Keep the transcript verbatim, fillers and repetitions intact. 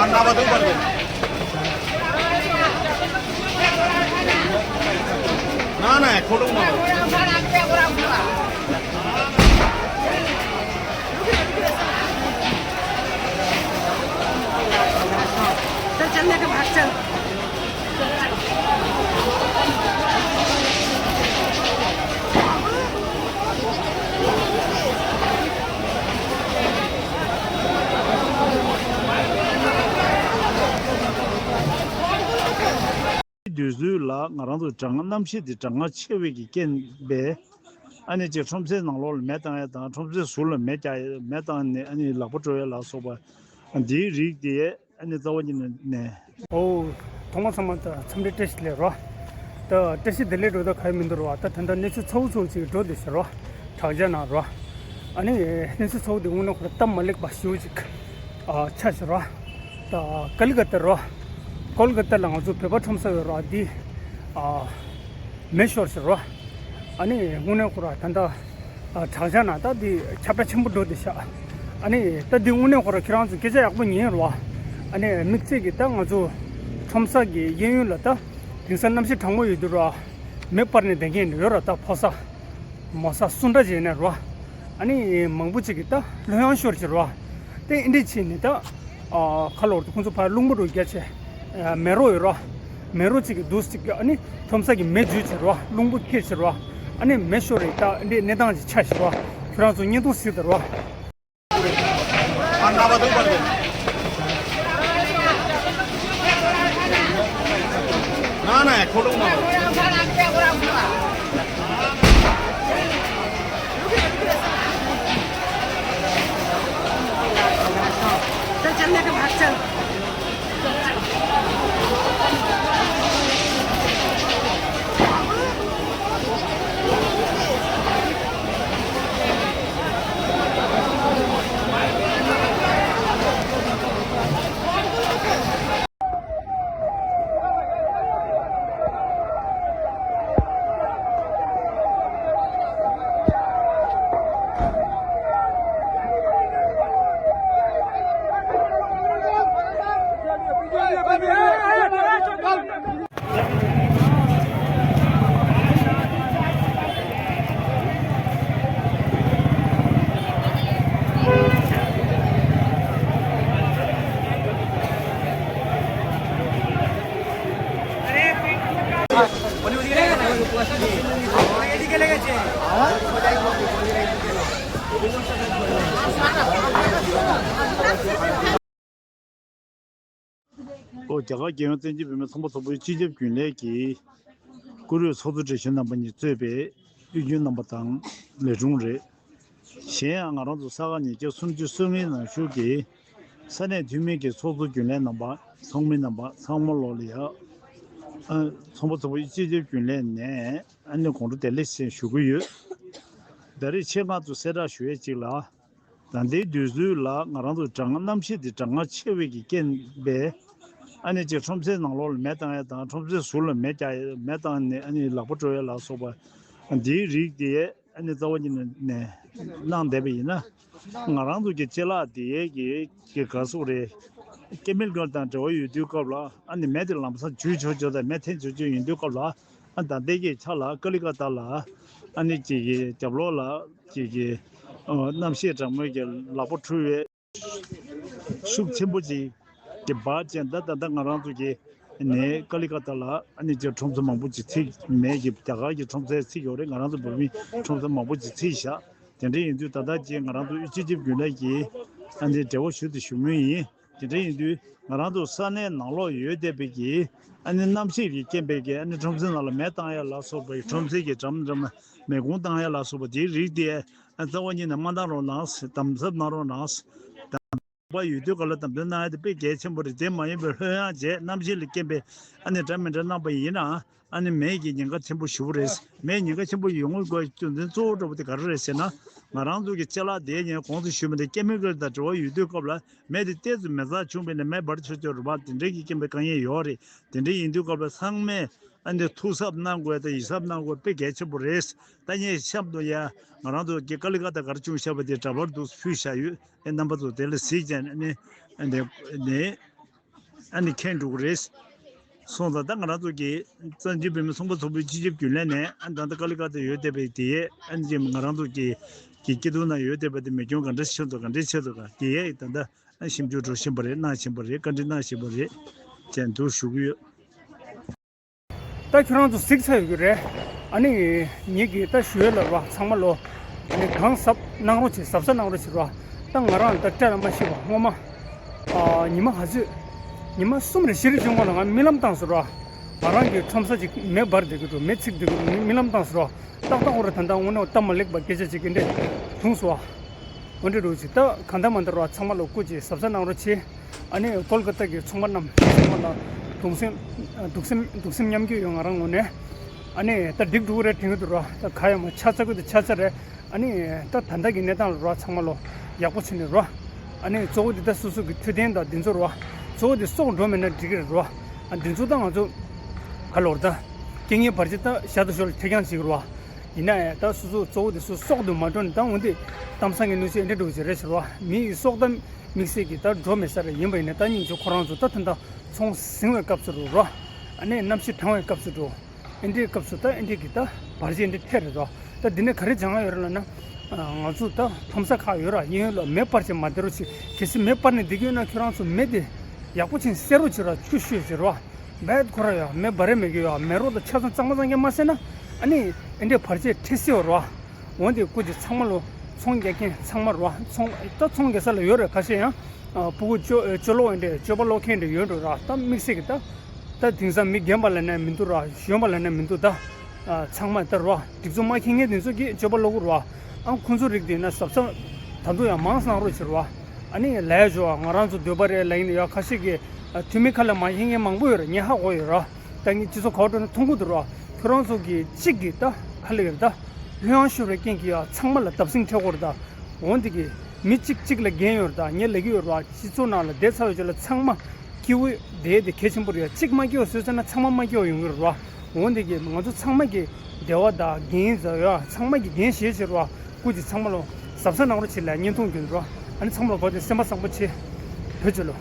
ན་ན་ཁོ་ལོང་མ། དུས་ཚོད་ལ་ང་རང་ཚོ་གྲང་ངར་གནམ་གཤིས་དེ་གྲང་ངར་ཆེ་བའི་གི་རྐྱེན་པས། ཨ་ནི་ཅིག་ཁྲོམ་སའི་ནང་ལོགས་ལ་མེ་བཏང་ཡ་དང་ཁྲོམ་སའི་ཟུར་ལ་མེ་བཀྱག་ཡ་མེ་བཏང་ནས་ཨ་ནི་ལག་པ་བཀྲུ་ཡ་ལ་སོགས་པ་འདིའི་རིགས་དེ་ཨ་ནི་རྩ་བ་ཉིད་ནས་ནས། ཨོ། ཐོག་མ་ཚང་མ་ད་འཚམས་འདྲི་བཀྲ་ཤིས་བདེ་ལེགས་རོ། ད་བཀྲ་ཤིས་བདེ་ལེགས་འགྲོ་ད་ག་ཡོད་མི་འདུག་རོ། ད་ད་ལྟ་གནས་ཚུལ་ཚ་བོ་ཚ་བོ་ཅིག་འགྲོ་བསྡད་ཤག་རོ། དྲག་ཆར་ནང་རོ། ཨ་ནི་གནས་ཚུལ་ཚ་བོ་དེ་དངོས་གནས་ཁོ་རང་སྟབས་མ་ལེགས་པ་ཞེ་པོ་ཅིག་ཨ་ཆགས་ཤག་རོ། ད་ཀ་ལི་ཀ་ཏ་རོ། ཀོལ་ཀ་ཏ་ལ་ང་ཚོ་བོད་པ་ཁྲོམ་ས་ཡོད་རོ། འདི་ཨ་མེ་ཤོར་ཤག་རོ། ཨ་ནི་དངོས་གནས་ཁོ་རང་ད་ལྟ་ཨ་དྲག་ཆར་ནང་ད་འདི་ཁྱབ་བསྒྲགས་ཆེན་པོ་འགྲོ་བསྡད་ཤག་ཨ་ནི་ད་འདི་དངོས་གནས་ཁོ་རང་ཁྱེད་རང་ཚོ་སྐད་ཆ་ཡག་པོ་ཉན་རོ། ཨ་ནི་དམིགས་བསལ་གྱི་ད་ང་ཚོ་ཁྲོམ་ས་གི་གཡས་གཡོན་ལ་ད་དེང་སང་གནམ་གཤིས་གྲང་མོ་ཡོད་དུས་རོ། མེ་སྤར་ནས་བསྡད་མཁན་ཡོད་རོ། ད་ཕོ་གསར་མོ་གསར་སུ་འདྲ་བྱས་ནས་རོ། ཨ་ནི་མང་པོ་ཅིག་གིས་ད་ལྷོད་ཡངས་ཤོར་གྱི་རོ། དེ་འདྲ་བྱས་ནས་ད་ཨ་ཁ་ལོར་དུ་ཁོང་ཚོ་ཕར་རླུང་བུ་རུ་རྒྱག་བྱས། ཨ་མེ་རོ་ཡོད་རོ། མེ་རོ་ཅིག་གིས་འདུག་ཅིག་ཨ་ནི་ཁྲོམ་ས་གི་མེ་འཇུས་བྱས་རོ། རླུང་བུ་འཁྱེར་བྱས་རོ། ཨ་ནི་མེ་ཤོར་རེད། ད་འདི་གནས་སྟངས་ཅིག་ཆགས་བྱས་རོ། ཁྱོད་རང་ཚོ་བརྙན་ཐུང་གཟིགས་དང་རོ། ཨ་ན་བ་དུ་བར་དུ། ན་ན་ཁོ་ལོང་མ། ཨོ། རྒྱ་གར་རྒྱལ་ཡོངས་བཙན་བྱོལ་བོད་མིའི་ཚོང་པ་ཚོགས་པའི་སྤྱི་ཁྱབ་རྒྱུན་ལས་ཀྱི་བཀུར་འོས་ཚོགས་གཙོ་བགྲེས་གཞོན་རྣམ་པ་གཉིས་གཙོས་པའི་དབུས་རྒྱུན་རྣམ་པ་དང་ལས་དྲུང་རེད། གཞན་ཡང་ང་རང་ཚོ་ས་ག་ཉིས་བརྒྱ་སུམ་ཅུ་སོ་ལྔའི་ནང་བཞུགས་ཀྱི་ས་གནས་འཐུས་མི་གི་ཚོགས་གཙོ་རྒྱུན་ལས་རྣམ་པ་ཚང་མི་རྣམ་པ་ཚང་མ་ལོག་ལ་ཡ། ཨ། ཚོང་པ་ཚོགས་པའི་སྤྱི་ཁྱབ་རྒྱུན་ལས་ནས་ཨ་ནི་དགོང་དྲོ་བདེ་ལེགས་ཞེས་ཞུ་གི་ཡོད། ད་རེས་ཆེད་མངགས་སུ་གསལ་བསྒྲགས་ཞུ་ཡས་གཅིག་ལ། ད་ལྟའི་དུས་ཚོད་ལ་ང་རང་ཚོ་གྲང་གནམ་གཤིས་འདི་གྲང་ངར་ཆེ་བའི་གི་རྐྱེན་པས། ཨ་ནི་ཅིག་ཁྲོམ་སའི་ནང་ལོགས་ལ་མེ་བཏང་ཡ་དང་ཁྲོམ་སའི་ཟུར་ལ་མེ་བཀྱག་ཡ་མེ་བཏང་ནས་ཨ་ནི་ལག་པ་བཀྲུ་ཡ་ལ་སོགས་པ་འདིའི་རིགས་དེ་ཨ་ནི་རྩ་བ་ཉིད་ནས་གནང་བསྡད་པ་ཡིན་ན། ང་རང་ཚོ་གི་ཅ་ལག་དེ་གི་གི་ག་ཟེར་དགོས་རེད། ཀེ་མི་ཀལ་དང་འབྲེལ་བ་ཡོད་དུས་སྐབས་ལ་ཨ་ནི་མེ་དེ་ལམ་སང་འཇུ་ཆོག་ཆོག་དང་མེ་འཐེན་ཆོག་ཆོག་ཡིན་དུས་སྐབས་ལ། ཨ་ད་ལྟའི་གི་ཆ་ལ་ཀ་ལི་ཀ་ཏ་ལ་ཨ་ནི་ཅིག་གི་རྒྱབ་ལོགས་ལ་ཅིག་གི་ཨ་གནམ་གཤིས་གྲང་མོའི་གི་ལག་པ་འཁྲུ་བའི་ཤུགས་ཆེན་པོ་ཅིག་གི་འབར་བྱས། ད་ད་ལྟ་ང་རང་ཚོ་གི་ནས་ཀ་ལི་ཀ་ཏ་ལ་ཨ་ནི་ཅིག་ཁྲོམ་ས་མང་པོ་ཅིག་ཚིག་མེད་ཀྱི་རྒྱ་གར་གྱི་ཁྲོམ་སའི་ཚིག་ཡོད་རེད། ང་རང་ཚོ་བོད་མི་ཁྲོམ་ས་མང་པོ་ཅིག་ཚིག་བཞག་དེ་འདྲ་ཡིན་དུས་ད་ལྟ་ཅིག་ང་རང་ཚོ་དབུས་སྤྱི་ཁྱབ་རྒྱུན་ལས་ཀྱིས་ཨ་ནི་འབྲེལ་བ་ཞུ་དང་ཞུ་མུས་ཡིན། དེ་འདྲ་ཡིན་དུས་ང་རང་ཚོ་ས་གནས་ནང་ལོགས་ཡོད་བསྡད་པའི་གི་ཨ་ནི་གནམ་གཤིས་ཀྱི་རྐྱེན་པས་ཀྱི་ཨ་ནི་ཁྲོམ་སའི་ནང་ལ་མེ་བཏང་ཡ་ལ་སོགས་པའི་ཁྲོམ་སའི་གི་འགྲམ་འགྲམ་མེ་སྒོང་བཏང་ཡ་ལ་སོགས་པ་དེའི་རིགས་དེ་ཨ་རྩ་བ་ཉིད་ནས་མ་བཏང་རོགས་གནང་། དམ་ཟབ་གནང་རོགས་གནང་། དང་པོ་ཡོད་དུས་ག་ལ་དམ་དོན་གནང་ཡ་དེ་དཔེ་གལ་ཆེན་པོ་རེད། དེ་མ་ཡིན་པའི་ལྷོད་ཡངས་བྱས་གནམ་གཤིས་ལ་རྐྱེན་པས་ཨ་ནི་འདྲ་མི་འདྲ་གནང་པ་ཡིན་ནའང་། ཨ་ནི་མེ་གི་ཉེན་ཁ་ཆེན་པོ་ཞེ་པོ་རེད། མེ་ཉེན་ཁ་ཆེན་པོ་ཡོང་དགོས་རྒྱུ་མཚན་གཙོ་བོ་འདྲ་པོ་དེ་ག་རེ་རེད་ཟེར་ན། ང་རང་ཚོ་གི་ཅ་ལག་དེ་ཉིན་གོང་དུ་ཞུས་པ་འདྲ་ཀེ་མི་ཀལ་དང་འབྲེལ་བ་ཡོད་དུས་སྐབས་ལ་མེ་དེ་ཏོག་ཙམ་མེ་བཙའ་བྱུང་བས་ན་མེ་འབར་ཆོག་ཆོག་རེད་པ། དེ་འདྲའི་གི་རྐྱེན་པས་དཀའ་ངལ་ཡོད་རེད། དེ་འདྲ་ཡིན་དུས་སྐབས་ལ་ཚང་མས་ཨ་ནི་ཐུགས་གཟབ་གནང་དགོས་དང་ཡིད་གཟབ་གནང་དགོས་དཔེ་གལ་ཆེན་པོ་རེད། ད་ངས་གཤམ་དུ་ཡ་ང་རང་ཚོ་གི་ཀ་ལི་ཀ་ཏ་ག་རེ་བྱུང་བཞག་པ་དེ་འདྲ་པར་དུ་ཕུལ་བཞག་ཡོད། ཨེ་རྣམ་པ་ཚོ་དེ་ལ་གཟིགས་བྱས་ནས་ཨ་ནི་ཨ་ནི་ནི། ཨ་ནི་མཁྱེན་འགྲོ་གི་རེད། སོང་ཙང་ད་ང་རང་ཚོ་གི་བཙན་བྱོལ་བོད་མི་ཚོགས་པ་ཚོགས་པའི་སྤྱི་ཁྱབ་རྒྱུན་ལས་ནས་ཨ་ནི་ད་ལྟ་ཀ་ལི་ཀ་ཏ་ཡོད་བསྡད་པའི་དེ་ཡས་ཨ་ནི་ཅིག་ང་རང་ཚོ་གི་གི་སྐྱིད་སྡུག་ན་ཡོད་བསྡད་པ་དེ་མེ་སྐྱོན་ག་འདྲ་ཆེ་འདུག་ག་འདྲ་ཆེ་འདུག་ག་དེ་ཡས་ད་ལྟ་ཨ་ཞིབ་འཇུག་འགྲོ་བཞིན་པ་རེད། གནང་བཞིན་པ་རེད། བཀའ་འདྲི་གནང་བཞིན་པ་རེད་ཅེས་འདུག་ཞུ་གི་ཡོད། ད་ཁྱོད་རང་ཚོ་གཟིགས་ཚར་ཡོད་ཀྱི་རེད། ཨ་ནི་ངེད་ཀྱིས་ད་ཞུ་ཡས་ལ་རོ་ཚང་མ་ལོ་ཨ་ནི་གང་གཟབ་གནང་རོགས་བྱེད། གཟབ་གཟབ་གནང་རོགས་བྱེད་རོ། ད་ང་རང་ད་སྐྲ་ལ་མ་ཤེས་པ་སྔོན་མ་ཨ་ཉི་མ་ག་ཚོད་ཉི་མ་གསུམ་རེ་བཞི་རེ་བྱུང་བ་ལ་ང་རྨི་ལམ་བཏང་སོང་རོ། ང་རང་གི་ཁྲོམ་ས་ཅིག་མེ་འབར་བསྡད་ཀྱི་འདུག་མེ་འཚིག་བསྡད་ཀྱི་འདུག་རྨི་ལམ་བཏང་སོང་རོ། ཏག་ཏག་འོ་ར་ད་ལྟ་དངོས་གནས་སྟབས་མ་ལེགས་པ་སྐད་ཆ་ཅིག་གི་འདྲས་བྱུང་སོང་བ། འོ་འདྲ་རོ་ཅིག་ད་གང་ལྟར་མ་ལྟར་རོ་ཚང་མ་ལ་སྐུ་མཁྱེན་གཟབ་གཟབ་གནང་རོགས་བྱེད། ཨ་ནི་ཀོལ་ཀ་ཏ་གི་ཚོང་པ་རྣམས་ཚང་མ་ལ་གདུང་སེམས་གདུང་སེམས་གདུང་སེམས་མཉམ་སྐྱེད་ཡོད་ང་རང་ངོས་ནས། ཨ་ནི་ད་འགྲིག་འགྲོ་གི་རེད་དྲན་གྱི་འདུག་རོ། ད་ག་ཡང་མ་ཆ་ཚ་གི་འདུག་ཆ་ཚ་རེད། ཨ་ནི་ད་ད་ལྟ་གི་གནས་སྟངས་ལ་རོ་ཚང་མ་ལོ་ཡག་པོ་བྱས་ནས་རོ། ཨ་ནི་གཙོ་བོ་འདི་ད་སོ་སོ་གི་འཕྲོད་བསྟེན་དང་འདི་ཚོ་རོ། གཙོ་བོ་འདི་སྲོག་འགྲོ་མེད་ན་འགྲིག་གི་རེད་རོ། ཨ་འདི་ཚོ་ད་ང་ཚོ་ག་ལོར་ད་རྐྱེན་ངན་བར་ཆད་ད་ཞར་དང་ཞོར་ལ་ཐེབས་རྐྱང་བྱེད་ཀྱི་རོ། ཡིན་ན་ཡང་ད་སོ་སོ་གཙོ་བོ་དེ་སོ་སྲོག་ཏུ་མ་འགྲོ་ནས་ད་འོན་ཏེ་གཏམ་བཟང་གི་གནས་ཚུལ་འདི་འགྲོ་བྱེད་རེད་ཟེར་བ། མི་ཡི་སྲོག་དང་དམིགས་བསལ་གྱི་ད་འགྲོ་མེད་ས་རེད། ཡིན་པ་ཡིན་ན་ད་སྙིང་རྗེ་ཁོ་རང་ཚོ་ད་ད་ད་ཚོང་ཟིང་བའི་སྐབས་སུ་རུ་རོ། ཨ་ནི་གནམ་གཤིས་གྲང་བའི་སྐབས་སུ་འགྲོ། ཨེ་འདྲའི་སྐབས་སུ་ད་ཨེ་འདྲའི་གི་ད་བར་ཆད་འདི་ཐེབས་རེད་རོ། ད་འདི་ནས་ག་རེ་སྦྱང་ཡ་ཡོད་རེད་ལབ་ན། ང་ཚོ་ད་ཕམ་ས་ཁག་ཡོད་ར་ཡིན་ཡོད་ལ་མེ་སྤར་བྱེད་མ་བསྡད་རོགས་བྱེད། གལ་སྲིད་མེ་སྤར་ནས་བསྡད་ཀྱི་ཡོད་ན་ཁྱོད་རང་ཚོ་མེ་དེ་ཡག་པོ་བྱས་ནས་བསད་རོགས་བྱེད་ར་ཆུ་བཤོས་བྱེད་རོ། བད་ཁོ་ར་ཡ་མེ་འབར་རེ་མེད་གི་ཡ་མེ་རོ་དང་ཆ་ཚང་གཙང་མ་གཙང་རྐྱང་མ་བསད་ན། ཨ་ནི་ཨེ་འདྲའི་བར་ཆད་འཕྲད་སྲིད་ཡོད་རོ། འོན་ཏེ་སྐུ་མཁྱེན་ཚང་མ་ལོ་ཚོང་རྒྱག་མཁན་ཚང་མ་རོ། ཚོང་ད་ཚོང་རྒྱག་ས་ལ་ཡོད་རེད། ཁ་ཤས་ཡང་ཕྲུ་གུ་སྤྱོད་སྤྱོད་ལོག་ཨེ་འདྲའི་སྤྱོད་པ་ལོག་མཁན་འདྲ་ཡོད་འགྲོ་ར། ད་དམིགས་བསལ་གི་ད་ད་དེང་སང་མི་རྒན་པ་ལ་ནས་མི་འདུག་ར། གཞོན་པ་ལ་ནས་མི་འདུག་ད་ཚང་མ་ད་རོ་སྒྲིག་འཛུགས་མ་འཁྱེར་མཁན་དེ་ཚོ་གིས་སྤྱོད་པ་ལོག་གི་རོ། ཨ་ཁོང་ཚོ་རིགས་དེ་ན་གཟབ་གཟབ་ད་དུང་ཡང་མང་གནང་རོགས་བྱེད་རོ། ཨ་ནི་ལས་ཞོ་ང་རང་ཚོ་འདོད་པ་རེད་ལ་ཡིན་ཡ་ཁ་ཤས་ཀྱིས་འཐུས་མི་ཁ་ལ་མ་ཡིན་མཁན་མང་པོ་ཡོད་རེད། ངས་ཧ་གོ་ཡོད་ར། ད་ངས་སྤྱི་ཚོགས་གོ་བ་འགྲོ་ན་མཐོང་གི་འདུག་ར། ཁྱོད་རང་ཚོ་གི་གཅིག་གིས་ད་ཁ་ལ་ཡོད་ད་ལྷོད་ཡངས་ཤོར་བའི་རྐྱེན་གྱིས་ཡ་ཚང་མ་ལ་བརྡབ་གསིག་འཕྲད་ཀྱི་རེད་ད། འོན་ཏེ་གི་མི་གཅིག་གཅིག་ལ་འགན་ཡོད་རེད་ད། ངས་ལབ་ཀྱི་ཡོད་ར། སྤྱི་ཚོགས་ནང་ལ་བསྡད་ཚར་བའི་རྗེས་ལ་ཚང་མ་སྐྱིད་པོ་བསྡད་དེ་གལ་ཆེན་པོ་རེད་ཡ། གཅིག་མ་སྐྱིད་པ་བཟོས་ཚར་ན་ཚང་མ་མ་སྐྱིད་པ་ཡོང་གི་རེད་ར། འོན་ཏེ་གི་ང་ཚོ་ཚང་མ་གི་བདེ་བ་དང་འགན་འཛའ་ཡོད་ཚང་མ་གི་འགན་བཞེས་བྱེད་རོགས། སྐུ་མཁྱེན་ཚང་མ་ལོ་གཟབ་གཟབ་གནང་རོགས་བྱེད་ལ་བརྙན་ཐུང་བརྒྱུད་རོགས། ཨ་ནི་ཚང་མ་ལ་གོ་དེ་སེམས་པ་བཟང་པོ་བྱེད། བོད་ཆོས་ལོ།